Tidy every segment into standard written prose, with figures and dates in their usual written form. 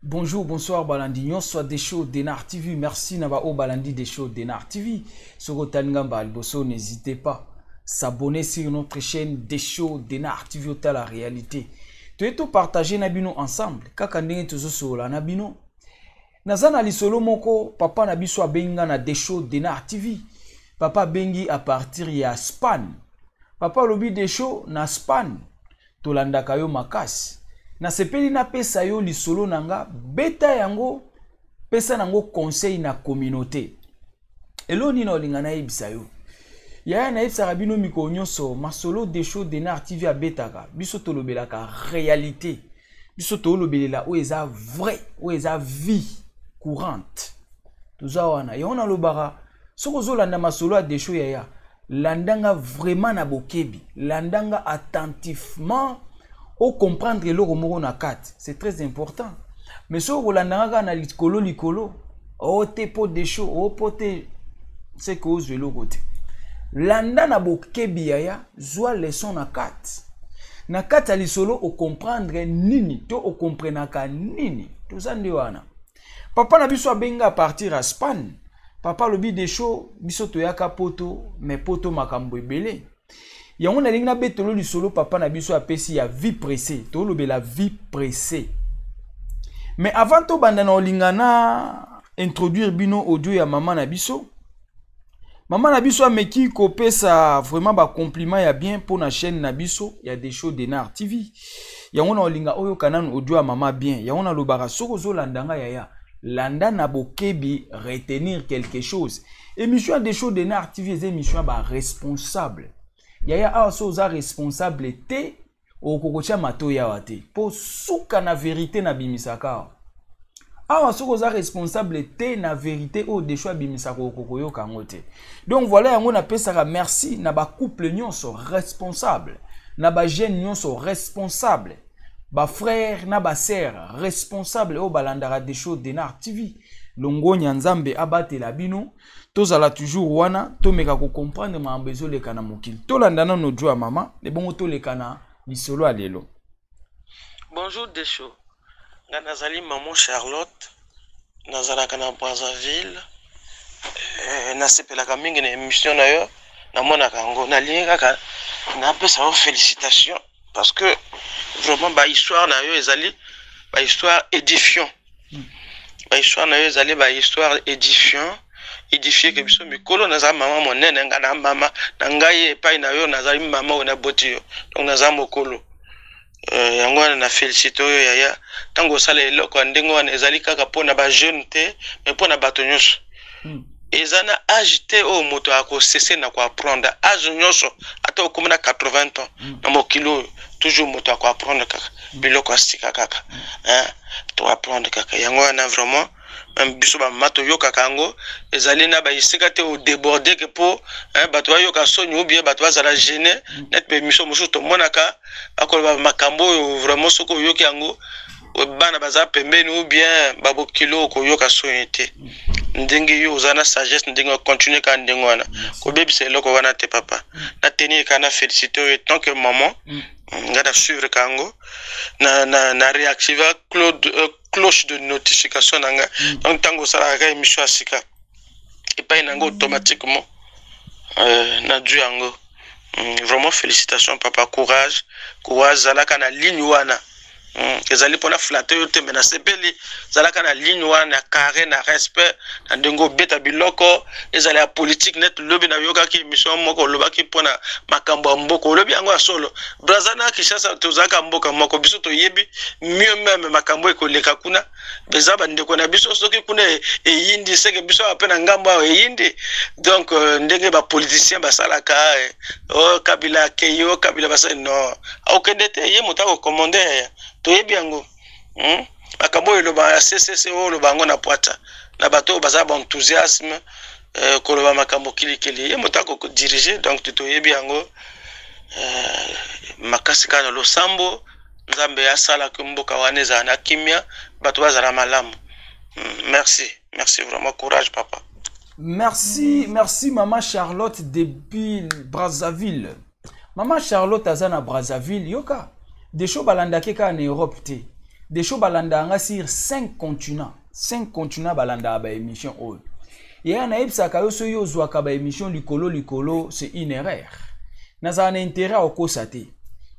Bonjour, bonsoir balandi nyonso Desho Denar TV. Merci na ba o balandi Desho Denar TV. Soko talinga ba liboso n'hésitez pas s'abonner sur notre chaîne Desho Denar TV ota la réalité. Toye to partager na bino ensemble kaka ndenge tozosolola na bino. Naza na lisolo moko papa na biso abengi nga na Desho Denar TV. Papa abengi à partir ya Spain. Papa alobi Desho na Spain tolandaka yo makasi. Nasepeli napesa yo lisolo na nga, beta yango, pesa nango conseil na communauté. Eloko nini olinga nayebisa yo? Yaya, nayebisaka bino mikolo nyonso masolo Desho Denar TV abetaka, biso tolobelaka réalité, biso tolobelela oyo eza vrai, oyo eza vie courante. Toza wana yango nalobaka, soki ozolanda masolo ya Desho, yaya, landanga vraiment na bokebi, landanga attentivement, ocomprendre eloko moko na kati, c'est très important. Mais soki okolandanga kaka na likolo likolo, o te po Desho o po te, c'est que ozwa eloko te. Landa na bokebi yaya, zwa leçon na kati, na kati ya lisolo ocomprendre nini to okomprenaka nini. Toza nde wana. Papa na biso abengi à partir ya Spain. Papa alobi Desho, biso toyaka poto, mais poto makambo ebele. Yango nalingi nabetolo lisolo papa na biso apesi ya vie pressée. Tolobela vie pressée, mais avant tobanda na olinga na introduire bino audio ya mama na biso. Mama na biso ameki kopesa vraiment bacompliment ya bien mpo na chaîne na biso ya Desho Denar TV. Yango na olinga oyoka nanu audio ya mama bien. Yango nalobaka, soki ozolanda nga yaya, landa na bokebi, retenir quelque chose. Émission ya Desho Denar TV eza émission ya baresponsable yaya. Awa so oza responsable te, okoki kotia matoi awa te, mpo suka na vérité nabimisaka awa. Awa soki oza responsable te na vérité oyo Desho abimisaka, okoki koyoka yango te. Donc voilà, yango napesaka merci na bacouple nyonso responsable, na bajeune nyonso responsable, bafrère na basœur responsable oyo balandaka Desho Denar TV. Longonya, Nzambe abatela bino. Tozala toujours wana, tomeka kocomprendre makambo ezoleka na mokili. Tolanda nano audio ya mama, ebongo toleka na lisolo ya lelo. Bonjour Desho, nga nazali mamo Charlotte, nazalaka na Brazzaville. Nasepelaka mingi na émission na yo, namonaka yango. Nalingi kaka napesa yo félicitation parce que vraiment bahistoire na yo ezali bahistoire édifiant. Bahistoire na yo ezali bahistoire édifiant, édifie ke biso mikolo. Naza mama monene, nga na mama na ngai epai na yo, nazali mama oyo naboti yo, donc naza mokolo. Yango wana na félicité oyo yaya. Ntango osala eloko ya ndenge wana, ezali kaka mpona bajeune te, mais mpona bato nyonso. Eza na age te oyo moto akosese na koapprendre. Age nyonso, ata okomi na 80 ans, na mokili oyo toujours moto akoapprendre kaka biloko ya sika kaka, hein? Toapprendre kaka. Yango wana vraiment, même biso bamama toyokaka yango. Ezali na baesika te odéborde ke mpo bato bayoka soni ou bien bato bazala gêné. Net baémission mosusu tomonaka bakoloba makambo oyo vraiment soki oyoki yango, bana baza pembeni ou bien babokilo, okoyoka soni te. Ndenge yo oza na sagesse, ndenge ocontinue kaka ndenge wana, kobebisa eloko wana te papa. Natenir kaka na félicité oyo tant que maman. Nga na suivre ka yango, na réactiva cloche de notification na nga. Donc ntango osalaka kaka émission ya sika epai na yango, automatiquement nadwi yango. Vraiment félicitations papa, courage, courage, zalaka na ligne wana. Ezali mpona flatte yo te, me nasepeli. Zalaka na ligne wana na carré, na respect, na ndenge obeta biloko ezala ya politique. Net lobi nayokaki émission moko, olobaki mpona makambo ya mboka, olobi yango ya solo. Braza na Kinshasa tozalaka mboka moko, biso toyebi mieux même makambo ekoleka kuna. Eza bandeko na biso, soki kuna eyindi, seke biso awa mpe na ngambo awa eyindi. Donc ndenge bapoliticien basalaka, oh, Kabila akei, o Kabila basali, non, akokende te, ye moto akokomande, toyebi yango. Makambo oyo eloba ya ccc, oyo oloba yango na pwata na bato oyo baza baenthousiasme, koloba makambo kilikili, ye moto akodirige. Donc toyebi yango makasi kaka na losambo, Nzambe asalaki mboka wana ezala na kimia, bato bazala malamu. Merci, merci vraiment, courage papa. Merci, merci mama Charlotte depuis Brazzaville. Mama Charlotte aza na Brazzaville. Yoka Desho, balandaki kaka na Europe te. Desho balandaka nga sur 5 continents, 5 continents balandaka baémission oyo. Yaya, nayebisaka yo, soki ozwaka baémission likolo likolo, c'est une erreur. Nazala na intérêt ya kokosa te.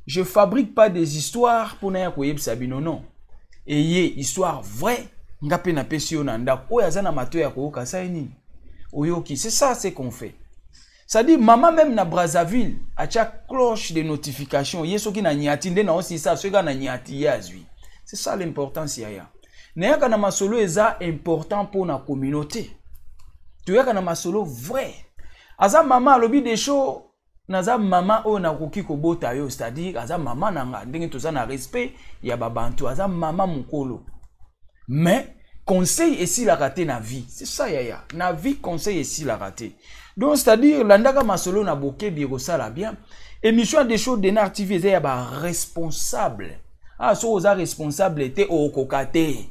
Je fabrique pas des histoires mpona ya koyebisa bino, non. Eye histoire vraie, nga mpe napesi yo na ndako. Oyo aza na mato ya koyoka, asali nini? Oyoki. C'est ça ce qu'on fait. C'est-à-dire mama même na Brazzaville atia cloche de notification. Ye soki na nyati nde naosisa, soki kaka na nyati, ye azwi. C'est ça l'importance. Yaya, nayaka na masolo eza important mpo na communauté. Toyaka na masolo vrai. Aza mama, alobi: "Desho, naza mama oyo nakoki kobota yo." C'est-à-dire aza mama na nga, ndenge toza na respect ya babantu, aza mama mokolo, mais conseil esilaka te na vie. C'est ça yaya, na vie conseil esilaka te. Donc c'est-à-dire landaka masolo na bokebi, ekosala bien. Émission ya Desho Denar TV eza ya baresponsable. Ah, soki oza responsable te, okokoka te.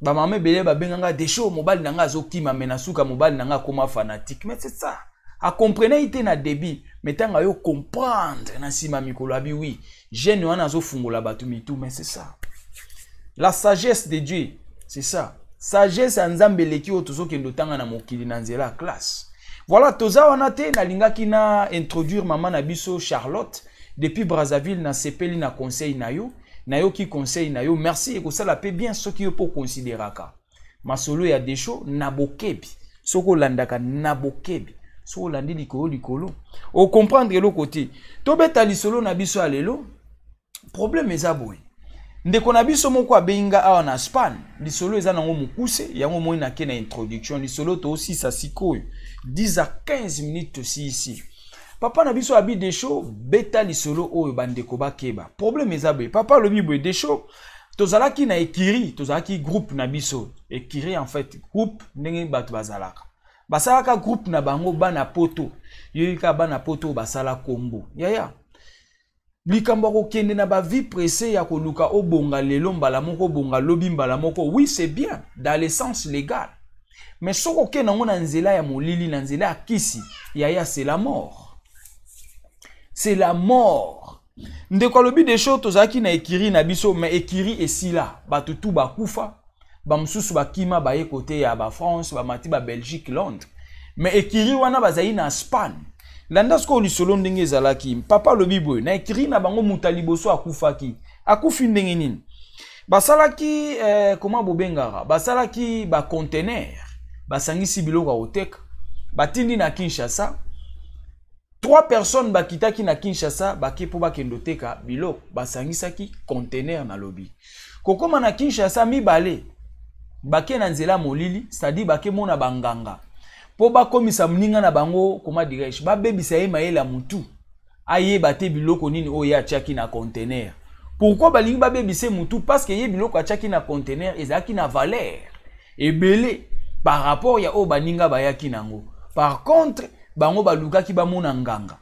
Bamama ebele babenganga: "Desho, mobali na nga azokima." Me na suka, mobali na nga akóma fanatique. Mais c'est ça, akomprene te na début, mais ntango ayo comprendre na nsima mikolo, abi oui, jeune wana azofungola bato mitu. Mais c'est ça la sagesse de Dieu, c'est ça sagesse ya Nzambe eleki oyo tozokende otanga na mokili na nzela ya classe. Voilà, toza wana te. Nalingaki na introduire mama na biso Charlotte depuis Brazzaville. Nasepeli na conseil na yo, nayoki conseil na yo, merci. Ekosala mpe bien soki yo mpo okonsideraka masolo ya Desho na bokebi. Soki olandaka na bokebi, soki olandi likolo likolo, okomprendre eloko te. Tobeta lisolo na biso ya lelo. Problème eza boye: ndeko na biso moko abengi nga awa na Espagne. Lisolo eza nango mokuse, yango moi nake na introduction. Lisolo toosisa sikoyo 10 à 15 minutes, tosilisi. Papa na biso abi: "Desho, beta lisolo oyo, bandeko bakeba." Problème eza boye, papa alobi boye: "Desho, tozalaki na écurie, tozalaki groupe na biso, écurie en fait groupe, ndenge bato bazalaka, basalaka groupe na bango, bana Poto." Yoyi kaka bana Poto oyo basala kombo. Yaya, likambo ya kokende na bavie pressé, ya koluka obonga lelo mbala moko, obonga lobi mbala moko, oui, c'est bien dans le sens légal, mais soki okende yango na nzela ya molili, na nzela ya kisi, yaya, c'est la mort, c'est la mort. Ndeko alobi: "Desho, tozalaki na écurie na biso, mais écurie esila, bato tu bakufa, bamosusu bakima, baye kote ya bafrance, bamati babelgique, Londres, mais écurie wana bazali na Espagne." Landa sikoyo lisolo ndenge ezalaki. Papa alobi boye: na écurie na bango, moto ya liboso akufaki. Akufi ndenge nini? Basalaki koma bobengaka, basalaki baconteneur, basangisi biloko ya koteka, batindi na Kinshasa. Trois personnes bakitaki na Kinshasa, bake mpo bakende oteka biloko basangisaki conteneur. Nalobi kokóma na Kinshasa, mibale bake na nzela molili, c'est-à-dire bake mona banganga mpo bakomisa moninga na bango, comment dirais-je, babebisa ye mayele ya mutu, ayeba te biloko nini oyo ye atiaki na conteneur. Pourquoi balingi babebisa ye mutu? Parce que ye biloko atiaki na conteneur ezalaki na valeur ebele par rapport ya oyo baninga bayaki nango. Par contre, bango balukaki bamona nganga,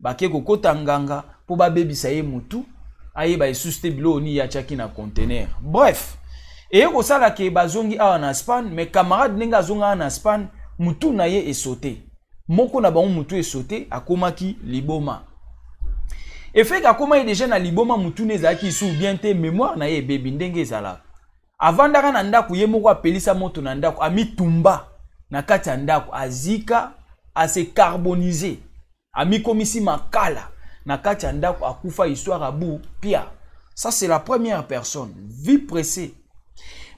bake kokota nganga mpo babebisa ye mutu, ayeba lisusu te biloko nini ye atiaki na conteneur. Bref, eye kosala ke bazongi awa na Espagne, mais camarade, ndenge azongi awa na Espagne, mutu na ye esote. Moko na bango mutu esote, akomaki liboma. Efeke akomaki déjà na liboma, mutu na ezalaki lisusu bien te, mémoire na ye ebebi. Ndenge ezalaka, avandaka na ndako, ye moko apelisa moto na ndako, amitumba na kati ya ndako, azika, ase carbonise, amikomisi makala na kati ya ndako, akufa. Histoire abu pia. Ça, c'est la première personne. Vie pressée.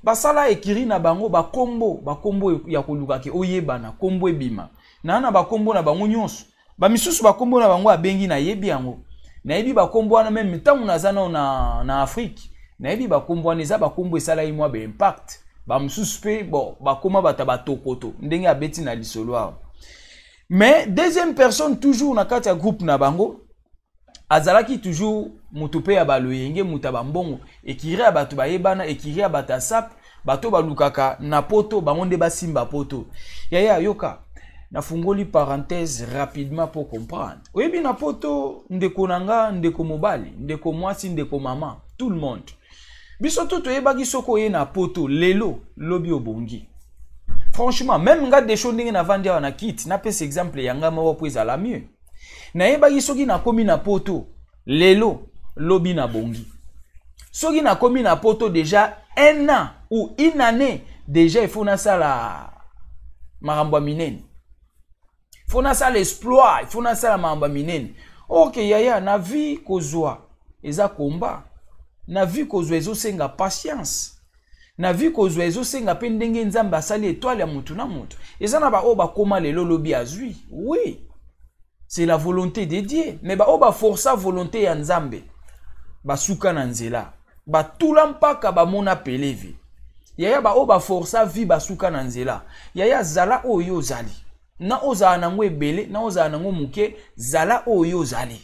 Basala ekiri na bango bakombo, bakombo ya koluka ke oyebana, kombo ebima. Na na bakombo na bango nyonso. Ba misusu bakombo na bango abengi na yebi yango. Nayebi bakombo wana même ntango naza nao na Afrique. Nayebi bakombo wana eza bakombo esalaki mwa ba impact. Ba misusu pe bon bakoma bata batokoto ndenge abeti na lisolo awa. Mais deuxième personne toujours na kati ya groupe na bango azalaki toujours moto pe ya baloyenge, moto ya bambongo, ekiri ya bato bayebana, ekiri ya bato ya sap, bato balukaka na poto, bango nde basimba poto. Yaya yoka, nafungoli parenthèse rapidement pour comprendre. Oyebi na poto ndeko na nga, ndeko mobali, ndeko mwasi, ndeko mama, tout le monde. Biso to toyebaki soko oye na poto lelo lobi obongi. Franchement, même nga desho ndenge navandi awa na kiti, napesa exemple ya nga moko po ezala mieux. Nayebaki soki nakomi na poto lelo lobi nabongi. Soki nakomi na poto déjà un an ou une année déjà il faut nasala makambo ya minene. Il faut nasala exploit, il faut nasala makambo ya minene. OK yaya, na vie kozwa eza combat. Na vie kozwa ezosenga patience. Na vie kozwa ezosenga pe ndenge Nzambe asali étoile ya mutu na mutu. Eza na ba oyo bakoma lelo lobi azwi. Oui. C'est la volonté de Dieu. Mais ba oyo ba força volonté ya Nzambe, basuka na nzela. Batula mpaka bamona pelevi. Yaya ba oyo ba força vie basuka na nzela. Yaya zala oyo ozali. Na ozala nango ebele, na ozala nango moke, zala oyo ozali.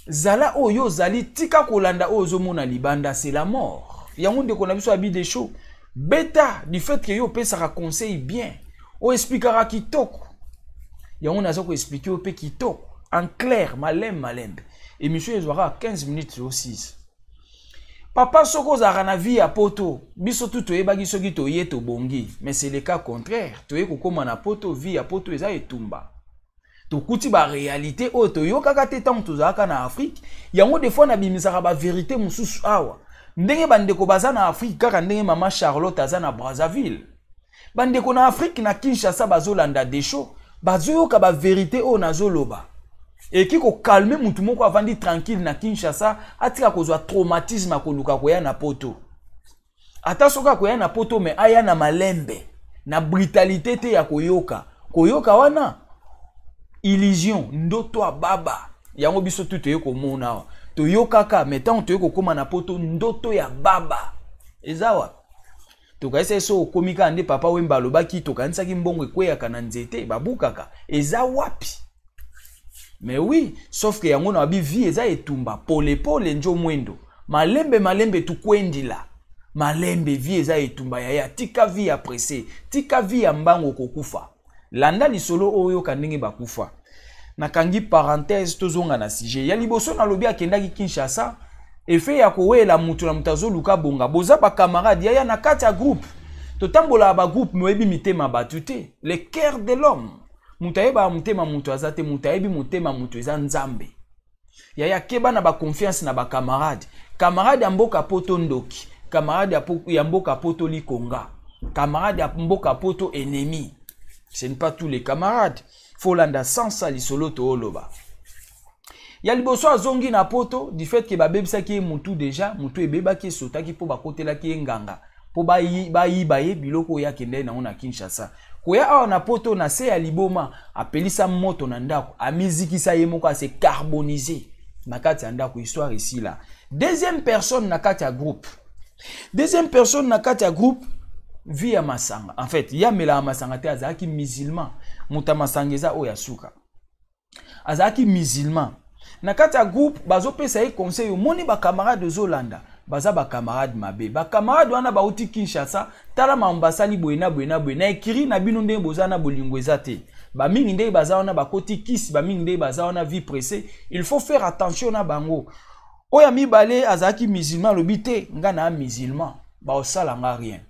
Zala oyo ozali, tika kolanda oyo ozomona libanda, c'est la mort. Yango ndeko na biso abi des shows. Beta du fait que yo opesaka conseil bien, o expliquera kitoko. Yango naza ko expliquer yo pe kitoko en clair, malembe malembe. Émission ezwaka 15 minutes au 6. Papa soko ozalaka na vie ya poto, biso tu toyebaki soki toye tobongi, mais c'est le cas contraire. Toye kokoma na poto, vie ya poto eza etumba. Tokuti ba réalité oyo toyokaka te ntango tozalaka na Afrique. Yango des fois nabimisaka ba vérité mosusu awa. Ndenge bandeko baza na Afrique kaka ndenge mama Charlotte aza na Brazzaville. Bandeko na Afrique na Kinshasa bazolanda des shows, bazoyoka ba vérité oyo nazoloba. Eki ko calmer mutu moko avandi tranquille na Kinshasa, atika kozwa traumatisme akoluka koya na poto. Ata soki akoya na poto mais aya na malembe, na brutalité te ya koyoka. Koyoka wana illusion, ndoto ya baba. Yango biso tu toye komona awa. Toyokaka mais tango toye kokoma na poto ndoto ya baba. Eza wapi? Tokanisa so okomi kaka nde papa Wemba alobaki, tokanisaki mbongo ekweyaka na nzete, babukaka. Eza wapi? Mais oui, sauf que yango na bi vie eza etumba, pole pole njo mwendo. Malembe malembe tukwendila. Malembe vie eza etumba yaya, tika vie ya pressé, tika vie ya mbango kokufa. Landa lisolo oyo ka ndenge bakufa. Nakangi parenthèse tozonga na sujet. Ya liboso nalobi akendaki Kinshasa, effet ya kowela mutu na mutu azoluka bonga. Boza ba camarade yaya na kati ya groupe. Totambola ba groupe moyebi mitema batu te. Le cœur de l'homme. Mutu ayeba motema mutu aza te, mutu ayebi motema mutu eza Nzambe. Yaya keba na ba confiance na ba camarade. Camarade ya mboka poto ndoki, camarade ya mboka poto likonga, camarade ya mboka poto ennemi. Ce n'est pas tous les camarades. Faut landa sans ça lisolo to oloba. Ya liboso azongi na poto du fait que babebisaki ye mutu déjà, mutu ebebaki esotaki po bakotelaki ye nganga po bayiba ye biloko oyo akendaki nango na Kinshasa. Koya awa na poto na se ya liboma, apelisa moto na ndako, amizikisa ye moko, ase carboniser na kati ya ndako. Histoire ici là. Deuxième personne na kati ya groupe. Deuxième personne na kati ya groupe, vie ya masanga. En fait, ya mela ya masanga te, azalaki musulman. Moto ya masanga eza oyo ya suka. Azalaki musulman. Na kati ya groupe, bazopesa ye conseil, omoni ba camarade ozolanda, baza ba camarade mabe. Ba camarade wana bauti Kinshasa, tala makambo basali boye na boye na boye. Na ekiri na bino ndenge boza na bolingo eza te. Ba mingi ndenge baza wana bakoti kisi, ba mingi ndenge baza wana vie pressée. Il faut faire attention na bango. Oyo ya mibale azalaki musulman, alobi te, nga na musulman, baosala nga rien.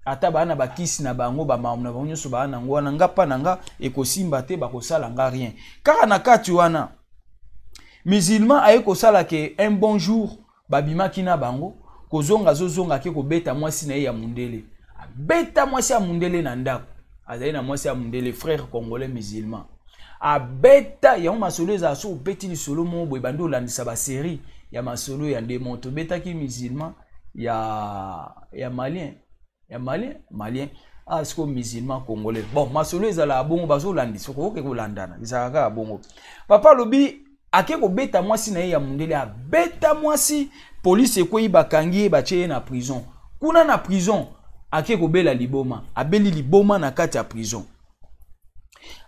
Ata bana ba kisi na bango, ba mamu na bango nyonso ba na ngwana, nga pa na nga ekosimba te, bakosala nga rien. Kaka na kati wana musulman aye kosala ke un bon jour babimaki na bango, kozonga azozonga ke kobeta mwasi na ye ya mundele. Abeta mwasi ya mundele na ndako. Azali na mwasi ya mundele, frère congolais musulman. Abeta yango masolo ezala so obeti lisolo moko boye, bandi olandisa ba série. Ya masolo ya ndemo, tobetaki musulman ya malien, ya malien, malien. Ah, sikoyo musulman congolais. Bon, masolo ezalaka bongo, bazolandisa, okoki kolandana, ezalaka kaka bongo. Papa alobi ake kobeta mwasi na ye ya mondele, abeta mwasi, polise ekwei, bakangi ye, batie ye na prison. Kuna na prison ake kobela liboma, abeli liboma na kati ya prison,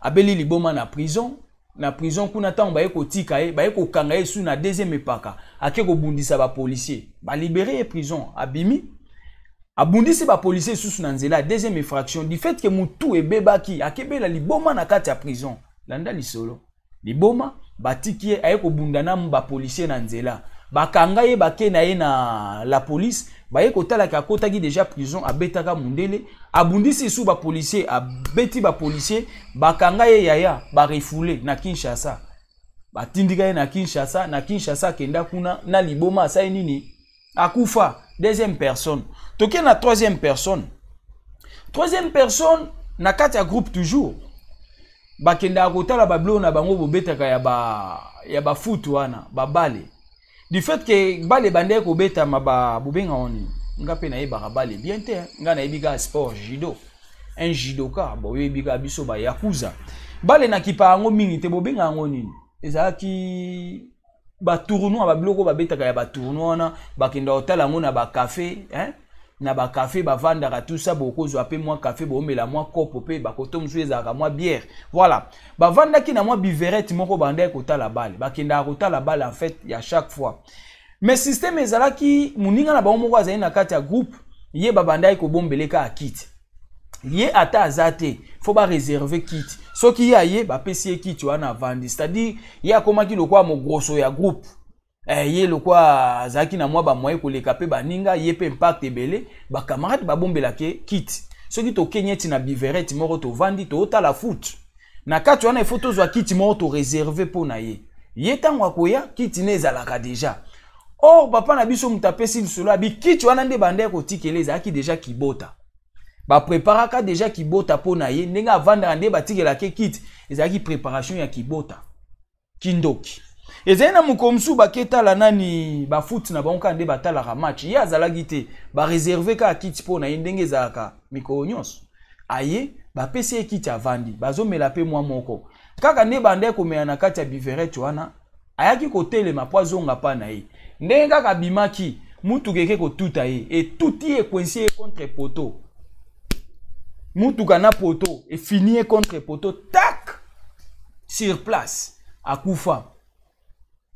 abeli liboma na prison. Na prison kuna, ntango baye kotika ye, baye kokanga ye su na deuxième epaka, ake kobundisa bapolicier, balibérer ye prison, abimi, abundisi bapolicier susu na nzela, deuxième infraction. Du fait que mutu ebebaki, akebela liboma na kati ya prison. Landa lisolo, liboma, batiki ye, aye kobunda na bapolicier na nzela, bakanga ye, bake na ye na la police, baye kotalaka akotaki déjà prison, abetaka mundele, abundisi esu bapolicier, abeti bapolicier, bakanga ye. Yaya, barefouler na Kinshasa, batindika ye na Kinshasa. Na Kinshasa akenda kuna na liboma, asali nini? Akufa. Deuxième personne. Toke na troisième personne. Troisième personne, na kati ya groupe toujours, bakendaka kotala babiloko na bango bobetaka ya bafoot wana, babale. Du fait que bale bandeki kobetama, ba bobenga ngo nini? Nga mpe nayebaka bale bien te, nga nayebi kaka sport judo, un judoka. Boyebi kaka biso bayakuza, bale nakipa yango mingi te. Bobenga yango nini? Ezalaki batournoi, babiloko babetaka ya batournoi wana, bakenda kotala yango na bacafé, hein? Na bacafé bavandaka, tout ça, bokozwa mpe mwa café, boomela mwa kopo mpe bakoto mosusu ezalaka mwa bière. Voilà, bavandaki na mwa buvette moko, bandaki kotala bale, bakendaka kotala bale en fait ya chaque fois. Mais système ezalaki, moninga na bango moko azali na kati ya groupe, ye babandaki kobombele kaka kiti. Ye ata aza te, faut baréserver kiti. Soki ye aye, bapesi ye kiti wana, avandi. C'est-à-dire ye akomaki lokola mogroso ya groupe. Ye lokwa azalaki na mwa bamoyen koleka mpe baninga, ye mpe impact ebele, bacamarade babombelaki kiti. Soki tokenyi eti na buvette moko, tovandi, tootala foot na kati wana, ifo tozwa kiti moko, toréserver mpo na ye. Ye ntango akoya, kiti ne ezalaka déjà. Or papa na biso, moto apesi lisolo, abi kiti wana nde banda kotikela ezalaki déjà kibota, bapreparaka déjà kibota mpo na ye. Ndenge avandaka, nde batikelaki kiti, ezalaki préparation ya kibota, kindoki. Ezali na mokolo mosusu, baketala nani, bafoot na bango kaka nde batalaka match, ye azalaki te, baréserver kaka kiti mpo na ye. Ndenge ezalaka mikolo nyonso, aye, bapesi ye kiti, avandi, bazomela mpe mwa moko kaka nde banda komela na kati ya buvette wana. Ayaki kotelema mpo azonga mpa na ye. Ndenge kaka abimaki, mutuka eke kotuta ye, etuti ye, ecoincer ye contre poteau. Mutuka na poteau efini ye contre poteau, tak, sur place akufa.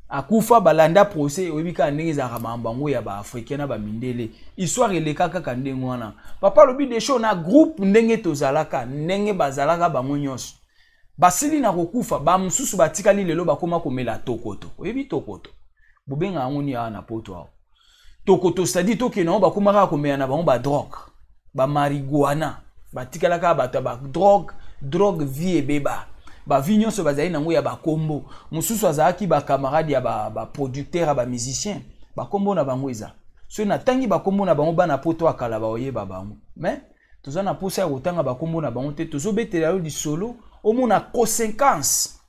Akufa, balanda procès. Oyebi kaka ndenge ezalaka, makambo yango ya baafricain na bamindele, histoire eleka kaka ndenge wana. Papa alobi desho na groupe, ndenge tozalaka, ndenge bazalaka bango nyonso, basili na kokufa. Bamosusu batikali lelo, bakóma komela tokoto. Oyebi tokoto, bobenga yango nini awa na poto awa? Tokoto, c'est-à-dire tokende yango, bakóma kaka komela na bango badrogue, bamarijuana. Batikala kaka bato ya badrogue, drogue, vie ebeba, bavie nyonso bazali nango ya bakombo. Mosusu azalaki bacamarade ya baproducteur, ya bamusicien. Bakombo na bango eza, soki natangi bakombo na bango, bana poto akala baoyeba bango. Mais toza na mposa ya kotanga bakombo na bango te. Tozobetela yo lisolo, omona conséquence,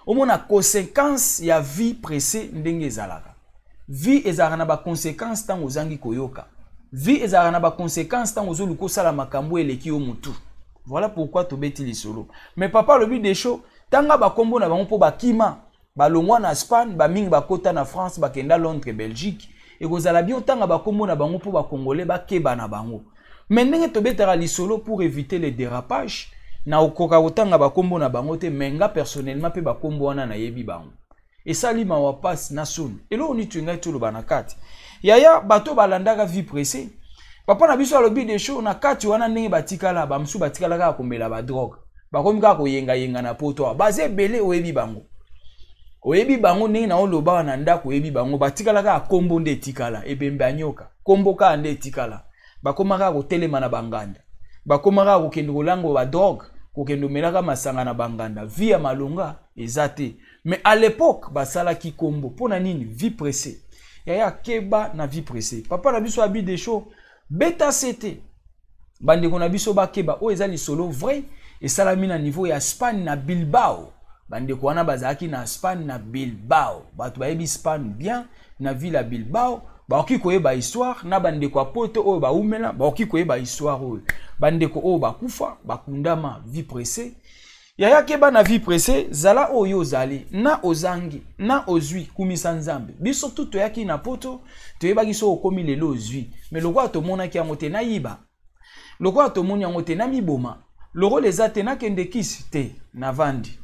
omona conséquence ya vie pressé ndenge ezalaka. Vie ezalaka na baconséquence ntango ozangi koyoka. Vie ezalaka na baconséquence ntango ozoluka osala makambo eleki yo motu. Voilà pourquoi tobeti lisolo. Mais papa alobi desho, tanga bakombo na bango mpo bakima, balongwa na Espagne, bamingi bakota na France, bakenda Londres, Belgique. Ekozala bien otanga bakombo na bango mpo bakongolais bakeba na bango. Mais ndenge tobetaka lisolo pour éviter le dérapage, na okoka kotanga bakombo na bango te. Mais nga personnellement mpe bakombo wana nayebi bango. Esali mawa, pasi na soni. Eloko nini toyengai toloba na kati, yaya? Bato balandaka vie pressé, papa na biso alobi desho na kati wana, ndenge batikala, bamosusu batikala kaka komela badrogue, bakomi kaka koyengayenga na poto awa. Baza ebele, oyebi bango, oyebi bango ndenge na oloba wana ndako, oyebi bango. Batikala kaka kombo nde etikala, ebembe ya nyoka, kombo kaka nde etikala. Bakóma kaka kotelema na banganda, bakóma kaka kokende kolangwa badrogue, kokende omelaka masanga na banganda. Vie ya malonga eza te. Mais à l'époque basalaki kombo. Mpo na nini? Vie pressé. Yaya, keba na vie pressé. Papa na biso abi desho, beta se te, bandeko na biso bakeba. Oyo eza lisolo vrai, esalami na niveau ya Espagne, na Bilbao. Bandeko wana bazalaki na Espagne, na Bilbao. Bato bayebi Espagne bien, na ville ya Bilbao bakoki koyeba histoire. Na bandeko ya poto oyo baumela bakoki koyeba histoire oyo. Bandeko oyo bakufa, bakundama, vie pressée. Yaya, keba na vie pressée. Zala oyo ozali, na ozangi na ozwi, kumisa Nzambe. Biso tu toyaki na poto, toyebaki so okomi lelo ozwi, mais lokola tomonaki yango te, nayiba. Lokola tomoni yango te, namiboma. Lokola eza te, nakende kisi te, navandi.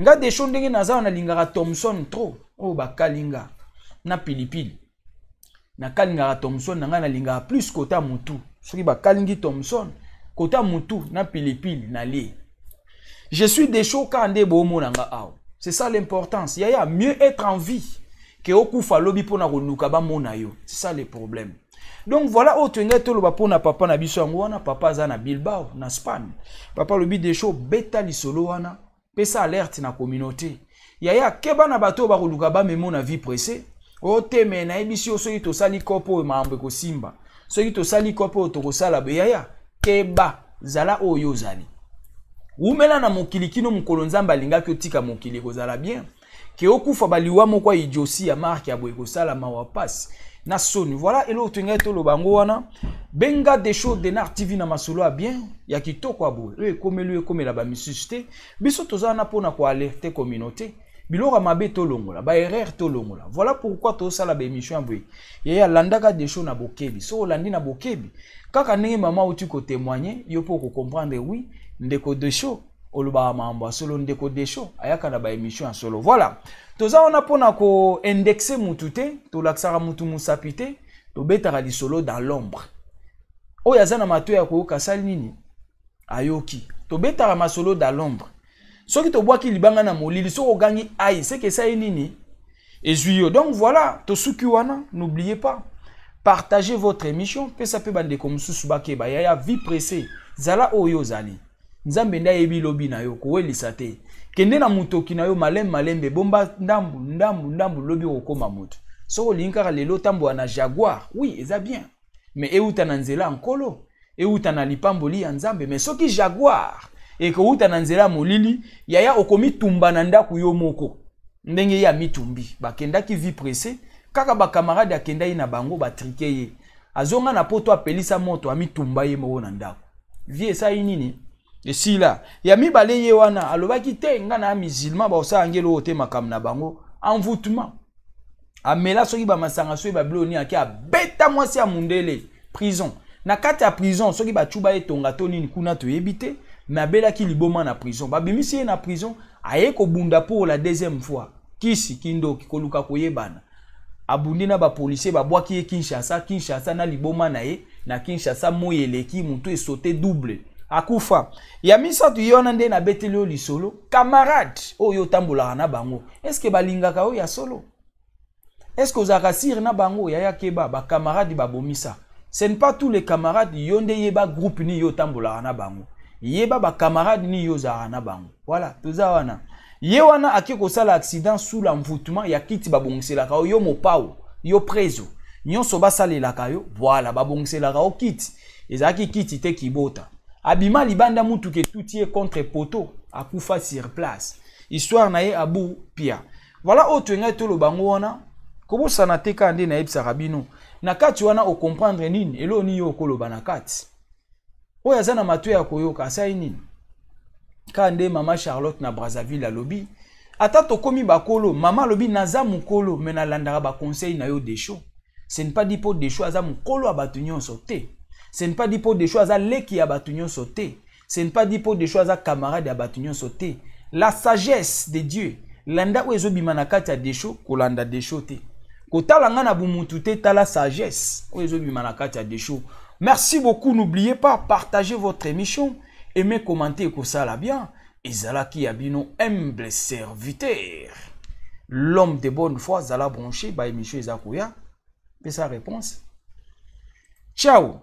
Nga Desho, ndenge naza wana, nalingaka thomson trop oyo bakalinga na pilipili. Nakalingaka thomson na ngai, nalingaka plus kota mutu. Soki bakalingi thomson kota mutu na pilipili, nalie. Je suis Desho kaka nde boomona nga awa. C'est ça l'importance, yaya. Mieux être en vie ke okufa lobi mpona koluka bamona yo. C'est ça le problème. Donc voilà oyo toyengai toloba mpona papa na biso. Yango wana papa aza na Bilbao, na Spagne. Papa alobi: "Desho, beta lisolo wana, pesa alerte na communauté. Yaya, keba na bato oyo bakoluka bamemo na vie pressée. Oyo te, me nayebisi yo, soki tosali kopo oyo, makambo ekosimba. Soki tosali kopo oyo, tokosala boye." Yaya, keba, zala oyo ozali, wumela na mokili kino mokolo Nzambe alingaki otika mokili. Ekozala bien ke okufa baliwa moko ya idiotie ya marque ya boye, ekosala mawa, pasi na soni. Voilà eloko toyengai toloba yango wana. Benga Desho Denar TV na masolo ya bien, ya kitoko ya boye. Oyo ekomeli oyo ekomela bamisusu te. Biso toza wana mpona koalerter communauté. Biloko ya mabe tolongola, baerreur tolongola. Voilà pourquoi tosala baémission ya boye. Yeye alandaka Desho na bokebi. So olandi na bokebi kaka ndenge mama auti kotémoigner, yo mpo okocomprendre: oui, ndeko Desho olobaka makambo ya solo, ndeko Desho ayaka na baémission ya solo. Voilà, toza wana mpona koindexer mutu te, tolakisaka mutu mosapi te, tobetaka lisolo dans l'ombre. Oyo aza na matoi ya koyoka, asali nini? Ayoki. Tobetaka masolo dans l'ombre. Soki tobwaki libanga na molili, soki ogangi ai, seke esali nini? Ezwi yo. Donc voilà, tosuki wana. N'oubliez pas, partagez votre émission, pesa mpe bandeko mosusu bakeba. Yaya, vie pressée, zala oyo ozali. Nzambe nde ayebi lobi na yo. Kowelisa te, kende na motoki na yo malembe malembe, bomba ndambu ndambu ndambu, lobi okokóma moto. Soki olingi kaka lelo otambola na Jaguar, oui, eza bien, mais euta na nzela ya Nkolo, euta na lipamboli ya Nzambe. Mais soki Jaguar ekouta na nzela ya molili, yaya, okomitumba na ndako yo moko ndenge ye amitumbi. Bakendaki vie pressée kaka, bakamarade akendaki na bango, batriquer ye, azonga na poto, apelisa moto, amitumba ye moko na ndako. Vie esali nini? Esila. Ya mibale, ye wana alobaki te: "Nga na musulman, bakosala nge eloko te." Makambo na bango, envoûtement, amela soki bamasanga, soki babilo nini, ake abeta mwasi ya mundele. Prison, na kati ya prison, soki bacuba etonga to nini kuna, toyebi te, mais abelaki liboma na prison. Babimisi ye na prison, aye kobunda pour la deuxième fois, kisi kindoki, koluka koyebana. Abundi na bapolicier, babwaki ye Kinshasa. Kinshasa, na liboma na ye na Kinshasa, moi eleki motu esote double, akufa. Ya misato, ye wana nde nabeteli yo lisolo. Camarade oyo otambolaka na bango, eske balingaka oyo ya solo? Est-ce ozalaka sûr na bango? Yaya, keba, bacamarade babomisa. Ce n'est pas tous les camarades. Yo nde yeba groupe nini yo otambolaka na bango, yeba bacamarade nini yo ozalaka na bango. Voilà, toza wana. Ye wana ake kosala accident sous l'envoûtement ya kiti babongiselaka yo. Yo mopao, yo prezo, nyonso basalelaka yo. Voilà, babongiselaka yo kiti, ezalaki kiti te, kibota. Abima libanda, mutuka etuti ye contre poteau, akufa sur place. Histoire na ye abu pia. Voilà oyo toyengai toloba yango wana. Kobosana te, kaka nde nayebisaka bino na kati wana, ocomprendre nini, eloko nini yo okoloba na kati. Oyo aza na matoi ya koyoka, asali nini? Kaka nde mama Charlotte na Brazzaville alobi: "Ata tokomi bakolo." Mama alobi: "Naza mokolo, mais nalandaka baconseil na yo, Desho." Ce n'est pas dit mpo Desho aza mokolo ya bato nyonso te. Ce n'est pas dit mpo Desho aza leki ya bato nyonso te. Ce n'est pas dit mpo Desho aza camarade ya bato nyonso te. La sagesse de Dieu, landa oyo ezobima na kati ya Desho. Kolanda Desho te, kotala nga na bumutu te, tala sagesse oyo ezobima na kati ya Desho. Merci beaucoup. N'oubliez pas, partagez votre émission, aimez, commenter, ekosala bien. Ezalaki ya bino humble serviteur, l'homme de bonne foi. Zala branché, baémission eza koya. Pesa réponse. Ciao.